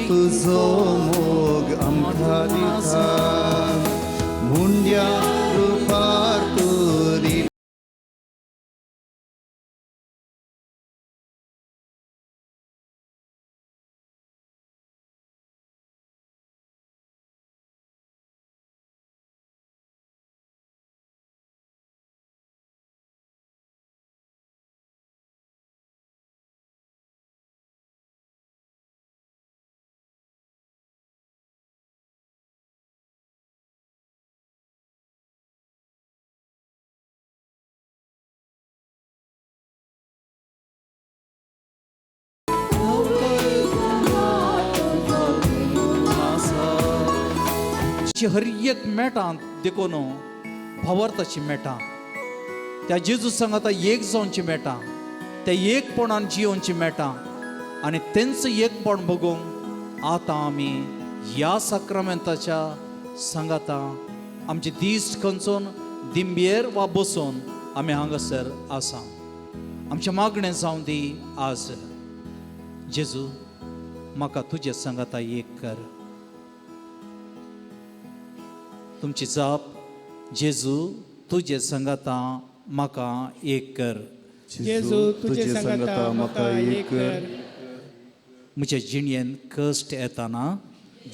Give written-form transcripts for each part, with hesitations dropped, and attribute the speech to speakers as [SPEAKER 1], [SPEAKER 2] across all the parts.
[SPEAKER 1] तुजो मोग आमकां दिता मुंड्या रुपार तूं
[SPEAKER 2] हर एक मेटां देखून भावार्थाची मेटां, त्या जेजू सांगाता एक जावची मेटां, त्या एकपणान जियोवची मेटां आनी तेंच एकपण बगूंक आतां आमी ह्या साक्रामेंताच्या सांगाता आमचे दीस खंचून दिंबेर वा बसून आमी हांगासर आसा. आमचें मागणें जावं दी आज, जेजू म्हाका तुजे सांगाता एक कर. तुमची जाप, जेजू तुजे सांगाता म्हाका एक कर.
[SPEAKER 3] जेजू तुजे सांगाता म्हाका एक कर.
[SPEAKER 2] म्हज्या जिणेन कश्ट येताना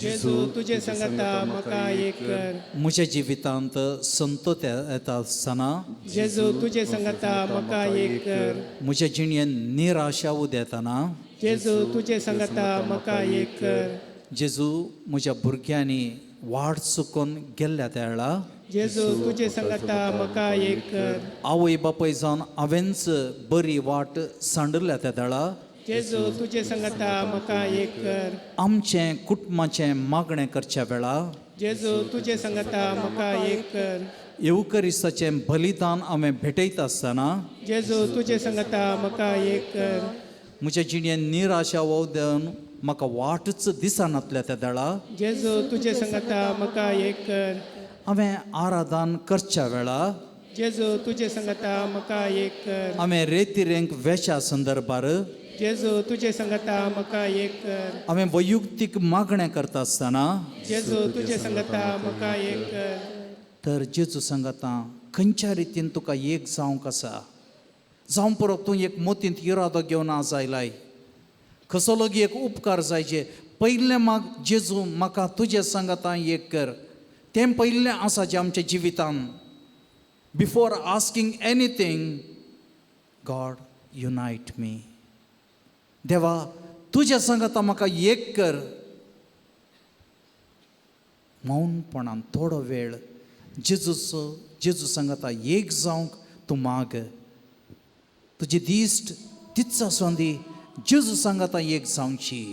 [SPEAKER 3] जेजू तुजे सांगाता म्हाका एक कर.
[SPEAKER 2] म्हज्या जिवितांत संतोत येता आसतना
[SPEAKER 3] जेजू तुजे सांगाता म्हाका एक कर.
[SPEAKER 2] म्हज्या जिणेन निराशा उदेताना
[SPEAKER 3] जेजू तुजे सांगाता म्हाका एक कर.
[SPEAKER 2] जेजू म्हज्या भुरग्यांनी वाट चुकोवन गेल्ल्या त्या वेळा
[SPEAKER 3] जेजू तुजे सांगाता म्हाका एक कर.
[SPEAKER 2] आवय बापूय जावन हांवेंच बरी वाट सांडल्या त्या वेळा
[SPEAKER 3] जेजू तुजे सांगाता म्हाका एक कर.
[SPEAKER 2] आमचें कुटुंबाचें मागणें करच्या वेळा
[SPEAKER 3] जेजू तुजे सांगाता म्हाका एक कर.
[SPEAKER 2] येवकरिस्ताचें बलिदान हांवें भेटयता आसतना
[SPEAKER 3] जेजू तुजे सांगाता म्हाका एक कर.
[SPEAKER 2] म्हज्या जिणेन निराशा वोवदेवन म्हाका वाटच दिसनातल्या त्या वेळा
[SPEAKER 3] जेजू तुजे सांगाता म्हाका एक कर.
[SPEAKER 2] हांवें आराधन करच्या वेळा
[SPEAKER 3] जेजू तुजे सांगाता म्हाका एक कर.
[SPEAKER 2] हांवें रेतिरेंक वेच्या संदर्भार
[SPEAKER 3] जेजू तुजे सांगाता म्हाका एक कर.
[SPEAKER 2] हांवें वैयुक्तीक मागणें करता आसतना
[SPEAKER 3] जेजू तुजे सांगाता म्हाका एक कर.
[SPEAKER 2] तर जेजू सांगाता खंयच्या रितीन तुका एक जावंक आसा, जावं पुरो तूं एक मोतींत इरादो घेवन आज आयलाय, कसो लोगी एक उपकार जायचे पयलें माग जेजू म्हाका तुजे सांगाता एक कर. तें पयलें आसा जें आमच्या जिवितान. Before asking anything, God unite me. देवा तुज्या सांगाता म्हाका एक कर. मौनपणान थोडो वेळ जेजूचो जेजू सांगाता एक जावंक तूं माग. तुजी दिश्ट तीच आसूं दी, जेजू सांगाता एक जावची.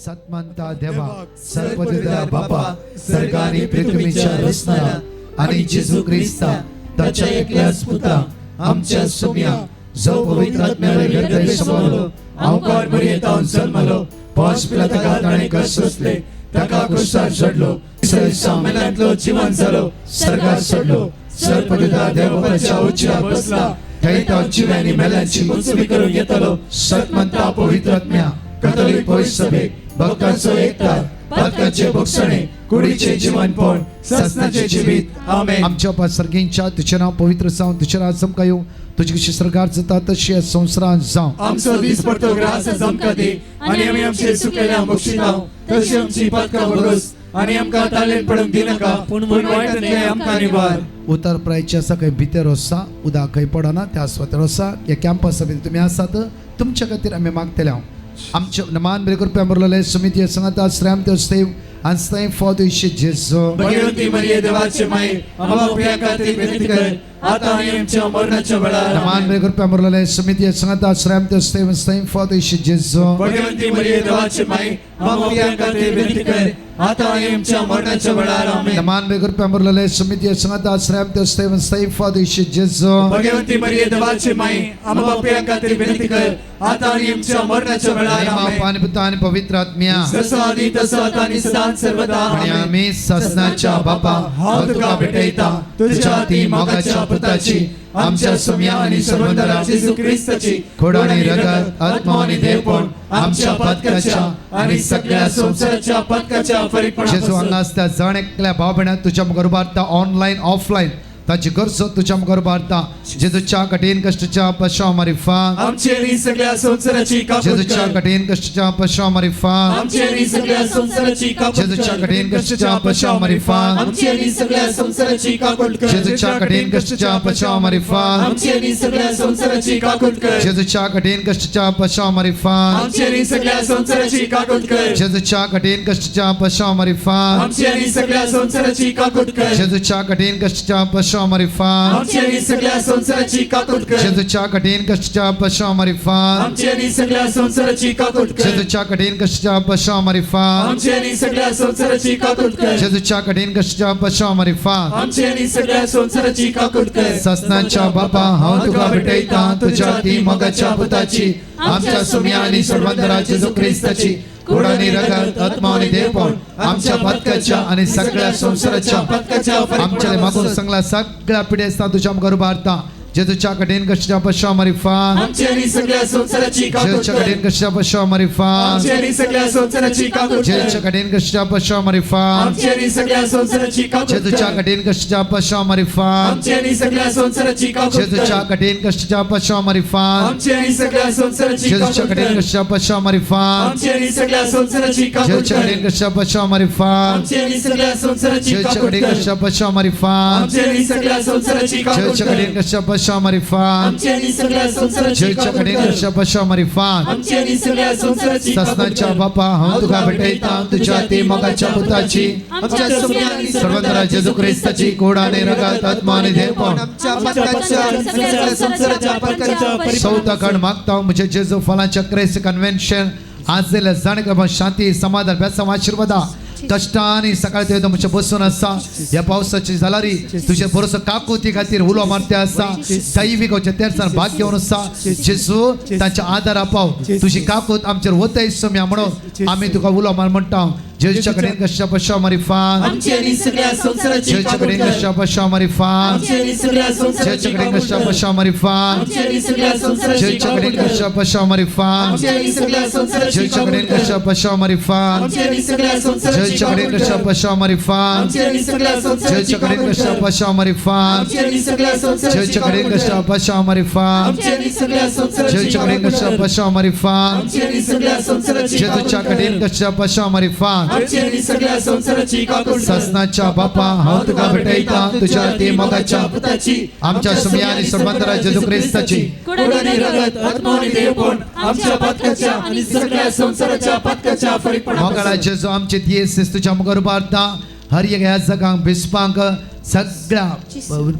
[SPEAKER 4] सतमंता देवा सर्वदया बापा सर्गानी पृथ्वीच्या रचणारा आणि जेजू ख्रिस्ता ताच्या एकल्याच पुता आमच्या सोम्या जो पवित्र आत्म्याला गर्भे समवलो आमकार मरियेतावन जल्मलो पांच पिलाताका ताणें कश्ट सोंसले ताका क्रुसार चडलो तिसऱ्या दिसा मेल्यांतलो जिवन जालो सर्गार चडलो सर्वदया देवबापाच्या उच्चार बसला थंय तो जिव्यांनी मेल्यांची मुंचबी करून येतलो. सतमंता पवित्र आत्म्या कथोलिक पवित्र सभेक भक्तांचो एकता पातकांचे भोगसणे कुडीचे जीवनपण ससनाचे जिवीत. आमेन.
[SPEAKER 5] आमच्या बापा सर्गींच्या तुझें नांव पवित्र जावं, तुझें राज आमकां येवं, तुजी कशी सर्गार जाता तशी ह्या संवसारांत जावं.
[SPEAKER 4] आमचो दीस पडतो ग्रास आमकां दी आनी आमी आमचे चुकलेल्या बक्षिताव तशी आमची पातकां भरोस आनी आमकां तालेन पडूंक दिनाका पूण वायटांतलें आमकां निवार.
[SPEAKER 5] उतर प्रायचे आसा खंय भितर आसा, उदक खंय पडना त्या सुवातेर आसा. ह्या कॅम्पसा भितर तुमी आसात, तुमच्या खातीर आमी मागतले हांव. आमचे मान बरे कृपया मुरलेले समिती सांगता श्रेम देव आणि फॉदेश जेजू.
[SPEAKER 4] भगवती मरिये देवाचे माई आम्हा पाप्यां खातीर विनंती कर आता आणि आमच्या मरणाच्या वेळार.
[SPEAKER 5] मान बरे कृपया मुरलेले समिती सांगता श्रेम देव फॉदेश जेजू.
[SPEAKER 4] भगवंती मरिये देवाचे माई आम्हा पाप्यां खातीर विनंती कर आता आणि आमच्या मरणाच्या वेळार. आमेन.
[SPEAKER 5] मान बरे कृपया मुरलेले समिती सांगता श्रेम देव फॉदेश जेजू.
[SPEAKER 4] भगवंती मरिये देवाचे माई आम्हा पाप्यां खातीर विनंती कर आता आणि आमच्या मरणाच्या वेळार. आमेन.
[SPEAKER 5] पाणी पुता आणि पवित्र आत्म्या
[SPEAKER 4] जसं आधी तसं आता आणि सदा सर्वदा.
[SPEAKER 5] आणि
[SPEAKER 4] आमेन.
[SPEAKER 5] आम्ही ससनाच्या बापा
[SPEAKER 4] हांव तुका भेटयता तुझ्या ती मोगाच्या पुताची आमच्या सुम्या आनी सर्वंदरा
[SPEAKER 3] जेजू क्रिस्ताची
[SPEAKER 4] खोड आनी रगत आत्मा आनी देवपण आमच्या पातकाच्या
[SPEAKER 3] आनी सगळ्या संवसाराच्या पातकाच्या
[SPEAKER 4] जेजू
[SPEAKER 3] फरीकपणापासून
[SPEAKER 4] हांगा आसता जण एकल्या भाव भयणाक तुज्या मुखार उबारता ऑनलायन ऑफलायन ताची गरज तुज्या मुखार उबारता जेजूच्या कठीण कश्टच्या पशा मारिफात
[SPEAKER 3] आमची आनी सगळ्या संवसाराची काकूट
[SPEAKER 4] जेजूच्या
[SPEAKER 3] कर
[SPEAKER 4] कठीण कश्टच्या पशा मारिफात
[SPEAKER 3] आमची आनी सगळ्या संवसाराची काकूट
[SPEAKER 4] जेजूच्या
[SPEAKER 3] कर
[SPEAKER 4] कठीण कश्टच्या पशा मारिफात
[SPEAKER 3] आमची आनी सगळ्या संवसाराची काकूट कर
[SPEAKER 4] जेजूच्या कठीण कश्टच्या पशा मारिफात
[SPEAKER 3] आमची आनी सगळ्या संवसाराची काकूट कर
[SPEAKER 4] जेजूच्या कठीण कश्टच्या पशा मारिफात
[SPEAKER 3] आमची आनी सगळ्या संवसाराची काकूट कर
[SPEAKER 4] जेजूच्या कठीण कश्टच्या पशा मारिफात
[SPEAKER 3] आमची आनी सगळ्या संवसाराची काकूट कर
[SPEAKER 4] जेजूच्या कठीण कश्टच्या पशा मारिफात
[SPEAKER 3] आमची आनी सगळ्या संवसाराची काकूट कर
[SPEAKER 4] जेजूच्या कठीण कश्टच्या पशा मारिफात
[SPEAKER 3] आमची आनी सगळ्या संवसाराची काकूट कर
[SPEAKER 4] जेजूच्या कठीण कश्टच्या पशा मारिफात
[SPEAKER 3] आमची आनी सगळ्या संवसाराची काकूट कर
[SPEAKER 4] जेजूच्या कठीण कश्टच्या पशा मारिफात
[SPEAKER 3] आमची आनी सगळ्या संवसाराची काकूट कर
[SPEAKER 4] ससनाच्या बापा हांव तुका भेटयता तुझ्या ती मोगाच्या पुताची आमच्या सुम्या आनी सर्वंदरा जेजू क्रिस्ताची कोड आनी रगत आत्मा आनी देवपण आमच्या पातकाच्या आनी सगळ्या संवसाराच्या
[SPEAKER 3] पातकाच्या
[SPEAKER 4] आमच्या मागून सांगला सगळ्या पिढ्या तुझ्या मुखार उबारता जेजूच्या कठीण कश्टच्या पशा मारिफात
[SPEAKER 3] आमची आनी सगळ्या संवसाराची काकूट
[SPEAKER 4] जेजूच्या
[SPEAKER 3] कर
[SPEAKER 4] कठीण कश्टच्या पशा मारिफात
[SPEAKER 3] आमची आनी सगळ्या संवसाराची काकूट कर
[SPEAKER 4] जेजूच्या कठीण कश्टच्या पशा मारिफात
[SPEAKER 3] आमची आनी सगळ्या संवसाराची काकूट
[SPEAKER 4] जेजूच्या
[SPEAKER 3] कर
[SPEAKER 4] कठीण कश्टच्या पशा मारिफात
[SPEAKER 3] आमची आनी सगळ्या संवसाराची काकूट
[SPEAKER 4] जेजूच्या
[SPEAKER 3] कर
[SPEAKER 4] कठीण कश्टच्या पशा मारिफात
[SPEAKER 3] आमची आनी सगळ्या संवसाराची
[SPEAKER 4] जेजूच्या
[SPEAKER 3] काकूट
[SPEAKER 4] कठीण
[SPEAKER 3] कर
[SPEAKER 4] कश्टच्या पशा मारिफात
[SPEAKER 3] आमची आनी सगळ्या संवसाराची काकूट
[SPEAKER 4] जेजूच्या
[SPEAKER 3] कर
[SPEAKER 4] कठीण कश्टच्या पशा मारिफात
[SPEAKER 3] आमची आनी सगळ्या संवसाराची
[SPEAKER 4] जेजूच्या
[SPEAKER 3] काकूट
[SPEAKER 4] कठीण
[SPEAKER 3] कर
[SPEAKER 4] कश्टच्या पशा मारिफात
[SPEAKER 3] आमची आनी सगळ्या संवसाराची काकूट
[SPEAKER 4] जेजूच्या
[SPEAKER 3] कर
[SPEAKER 4] कठीण कश्टच्या पशा मारिफात
[SPEAKER 3] आमची आनी सगळ्या संवसाराची
[SPEAKER 4] जेजूच्या
[SPEAKER 3] काकूट
[SPEAKER 4] कठीण
[SPEAKER 3] कर
[SPEAKER 4] कश्टच्या पशा मारिफात
[SPEAKER 3] आमची आनी सगळ्या संवसाराची काकूट
[SPEAKER 4] ससनाच्या
[SPEAKER 3] कर
[SPEAKER 4] बापा हांव तुका भेटयता तुझ्या ती मोगाच्या पुताची
[SPEAKER 1] आमच्या सुम्या आनी
[SPEAKER 4] सर्वंदरा जेजू क्रिस्ताची कोड आनी रगत आत्मा आनी देवपण
[SPEAKER 1] आमच्या पातकाच्या आनी सगळ्या संवसाराच्या पातकाच्या
[SPEAKER 4] चौथा खंड मागता म्हणजे जेजू फलाच्या क्रेस कन्व्हेन्शन आज दिल्या जाणें शांती समाधान बेसांव आशिर्वादा कश्टांनी सकाळी ते तुमचे बसून आसा ह्या पावसाची जालारी तुझे बरोसो काकुती खातीर उलो मारते आसा दैवीक तेरसान भाग घेवन आसा जेजू तांच्या आदारा पाव तुजी काकूत आमचेर वतय सम्या म्हणून आमी तुका उलो मार म्हणटा जेजूच्या कडेन कश्टा पशा मारिफात
[SPEAKER 3] आमची आनी सगळ्या संवसाराची
[SPEAKER 4] जेजूच्या
[SPEAKER 3] काकूट
[SPEAKER 4] कडेन
[SPEAKER 3] कर
[SPEAKER 4] कश्टा पशा मारिफात
[SPEAKER 3] आमची आनी सगळ्या संवसाराची
[SPEAKER 4] जेजूच्या कडेन
[SPEAKER 3] काकूट
[SPEAKER 4] कश्टा
[SPEAKER 3] कर
[SPEAKER 4] पशा मारिफात
[SPEAKER 3] आमची आनी सगळ्या संवसाराची
[SPEAKER 4] जेजूच्या
[SPEAKER 3] काकूट
[SPEAKER 4] कडेन
[SPEAKER 3] कर
[SPEAKER 4] कश्टा पशा मारिफात
[SPEAKER 3] आमची आनी सगळ्या संवसाराची
[SPEAKER 4] जेजूच्या
[SPEAKER 3] काकूट
[SPEAKER 4] कडेन
[SPEAKER 3] कर
[SPEAKER 4] कश्टा पशा मारिफात
[SPEAKER 3] आमची आनी सगळ्या संवसाराची
[SPEAKER 4] जेजूच्या कडेन
[SPEAKER 3] काकूट
[SPEAKER 4] कश्टा
[SPEAKER 3] कर
[SPEAKER 4] पशा मारिफात
[SPEAKER 3] आमची आनी सगळ्या संवसाराची
[SPEAKER 4] जेजूच्या कडेन
[SPEAKER 3] काकूट
[SPEAKER 4] कश्टा
[SPEAKER 3] कर
[SPEAKER 4] पशा मारिफात
[SPEAKER 3] आमची आनी सगळ्या संवसाराची
[SPEAKER 4] जेजूच्या कडेन
[SPEAKER 3] काकूट
[SPEAKER 4] कश्टा
[SPEAKER 3] कर
[SPEAKER 4] पशा मारिफात
[SPEAKER 3] आमची आनी सगळ्या संवसाराची
[SPEAKER 4] जेजूच्या कडेन
[SPEAKER 3] काकूट
[SPEAKER 4] कश्टा
[SPEAKER 3] कर
[SPEAKER 4] पशा मारिफात
[SPEAKER 3] आमची आनी सगळ्या संवसाराची
[SPEAKER 4] जेजूच्या
[SPEAKER 3] काकूट
[SPEAKER 4] कडेन
[SPEAKER 3] कर
[SPEAKER 4] कश्टा पशा मारिफात
[SPEAKER 3] आमची आनी सगळ्या संवसाराची काकूट कर
[SPEAKER 4] ससनाच्या बापा हांव तुका भेटयता तुझ्या ती मोगाच्या
[SPEAKER 3] पुताची
[SPEAKER 4] आमच्या सुम्या आनी सर्वंदरा जेजू क्रिस्ताची
[SPEAKER 3] कोड आनी रगत आत्मा आनी देवपण आमच्या पातकाच्या आनी सगळ्या संवसाराच्या पातकाच्या
[SPEAKER 4] मोगाळा
[SPEAKER 3] फरीकपणापासून
[SPEAKER 4] जेजू आमचे दियेस तुझ्या मुखार उबारता हर एक ह्या जगांक बिस्पांक सगळ्या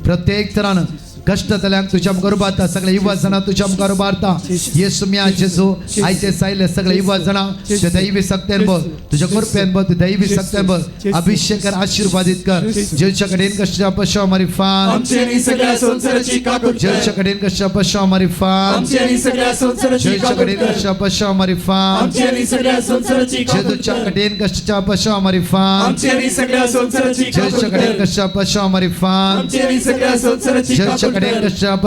[SPEAKER 4] प्रत्येक तरान कश्ट जाल्यांक तुझ्या मुखार उबारता सगळे युवा जाणां तुझ्या मुखार उबारता येसू मिया जेजू आयचे सायले सगळे युवा जाणां ते दैवी सक्तेन बोल तुझ्या कृपेन बोल तू दैवी सक्तेन बोल अभिषेक कर आशीर्वादित कर जेजूच्या कडेन कश्टा पशा मारिफात
[SPEAKER 3] आमची आनी सगळ्या संवसाराची काकूट कर
[SPEAKER 4] जेजूच्या कडेन कश्टा पशा मारिफात
[SPEAKER 3] आमची आनी सगळ्या संवसाराची
[SPEAKER 4] जेजूच्या
[SPEAKER 3] काकूट
[SPEAKER 4] कडेन
[SPEAKER 3] कर
[SPEAKER 4] कश्टा पशा मारिफात
[SPEAKER 3] आमची आनी सगळ्या संवसाराची काकूट
[SPEAKER 4] जेजूच्या
[SPEAKER 3] कर
[SPEAKER 4] कडेन कश्टा पशा मारिफात
[SPEAKER 3] आमची आनी सगळ्या संवसाराची काकूट
[SPEAKER 4] जेजूच्या कडेन
[SPEAKER 3] कर
[SPEAKER 4] कश्टा पशा मारिफात
[SPEAKER 3] आमची आनी सगळ्या संवसाराची
[SPEAKER 4] जेजूच्या
[SPEAKER 3] काकूट
[SPEAKER 4] कडेन
[SPEAKER 3] कर
[SPEAKER 4] कश्टा पशा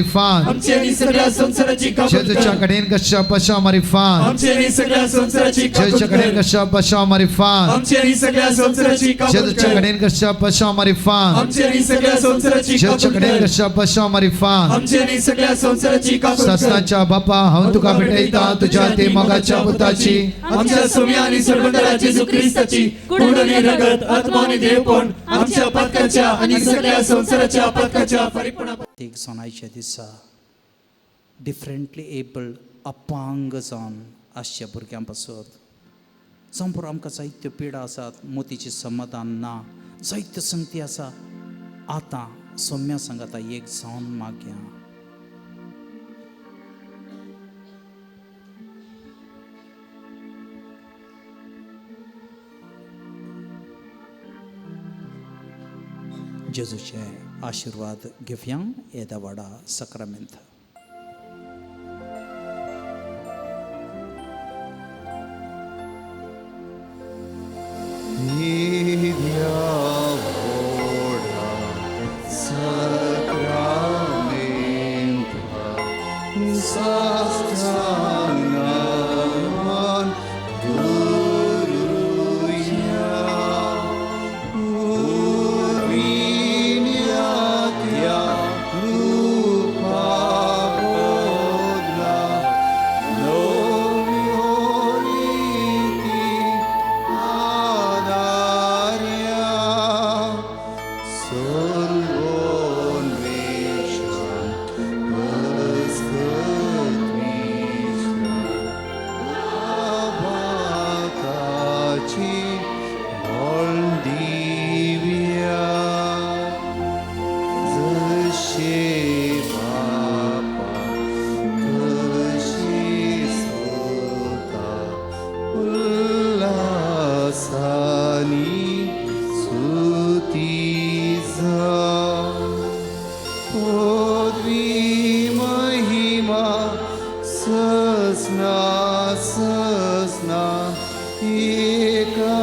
[SPEAKER 4] मारिफात
[SPEAKER 3] आमची आनी सगळ्या संवसाराची काकूट
[SPEAKER 4] जेजूच्या
[SPEAKER 3] कर
[SPEAKER 4] कडेन कश्टा पशा मारिफात
[SPEAKER 3] आमची आनी सगळ्या संवसाराची काकूट
[SPEAKER 4] जेजूच्या कडेन
[SPEAKER 3] कर
[SPEAKER 4] कश्टा पशा मारिफात
[SPEAKER 3] आमची आनी सगळ्या संवसाराची काकूट
[SPEAKER 4] जेजूच्या
[SPEAKER 3] कर
[SPEAKER 4] कडेन कश्टा पशा मारिफात
[SPEAKER 3] आमची आनी सगळ्या संवसाराची
[SPEAKER 4] जेजूच्या
[SPEAKER 3] काकूट
[SPEAKER 4] कडेन
[SPEAKER 3] कर
[SPEAKER 4] कश्टा पशा मारिफात
[SPEAKER 3] आमची आनी सगळ्या संवसाराची काकूट कर
[SPEAKER 4] ससनाच्या बापा हांव तुका भेटयता तुझ्या ते मोगाच्या पुताची
[SPEAKER 3] आमच्या सुम्या आनी सर्वंदरा जेजू क्रिस्ताची कोड आनी रगत आत्मा आनी देवपण आमच्या पातकाच्या आनी सगळ्या संवसाराच्या पातकाच्या फरीकपणा
[SPEAKER 2] एक जावन आयच्या दिसा डिफरंटली एबल्ड अपंग जावन आसच्या भुरग्यां पासत जावं पुरो आमकां जायत्यो पिडा आसात मोतीचें समाधान ना जायत्यो संगती आसा आतां सोम्या सांगाता एक जावन मागया. जेजूचे आशिर्वाद घेवया येदा वाडा सक्रामेंत.
[SPEAKER 1] येद्या व्हडा सक्रामेंतान
[SPEAKER 6] सर्वोन्मेषां हस्तद्विषां आबाकाची दिव्या जशे बापा तशे सुता उल्हासानी सुती जा पदवी महिमा ससना ससना एका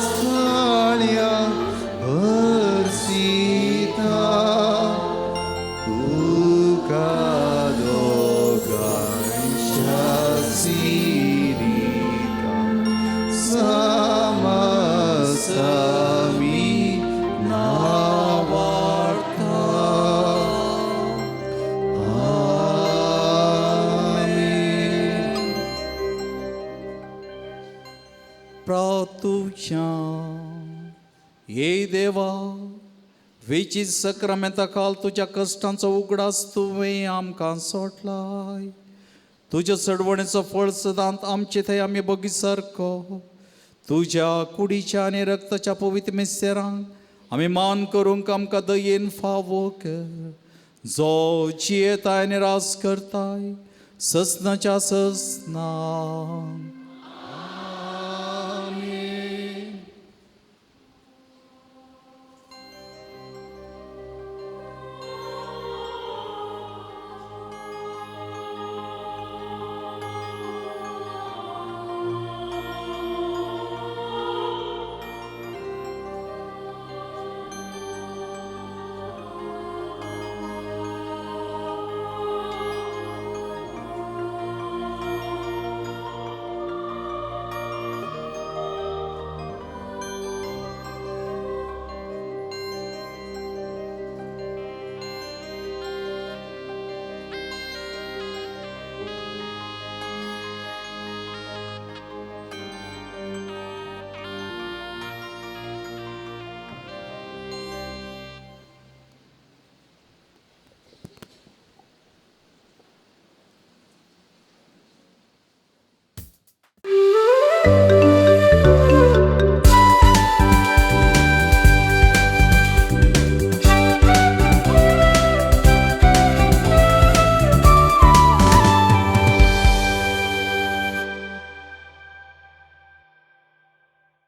[SPEAKER 6] स्थाळ्या भरसिता तुका दोगांच्या सिरिता सामासामी नावार्ता. आमेन.
[SPEAKER 2] प्रातुच्या ये देवा वेची सक्रामेंता काल तुज्या कश्टांचो उगडास तुवें आमकां सोडलाय. तुज्या चडवणेचो फळ सदांत आमचे थंय आमी बगी सारको तुज्या कुडीच्या आनी रक्ताच्या पवित्र मिस्तेरांक आमी मान करूंक आमकां दयेन फावो कर, जो जियेताय आनी रास करताय ससनाच्या ससना.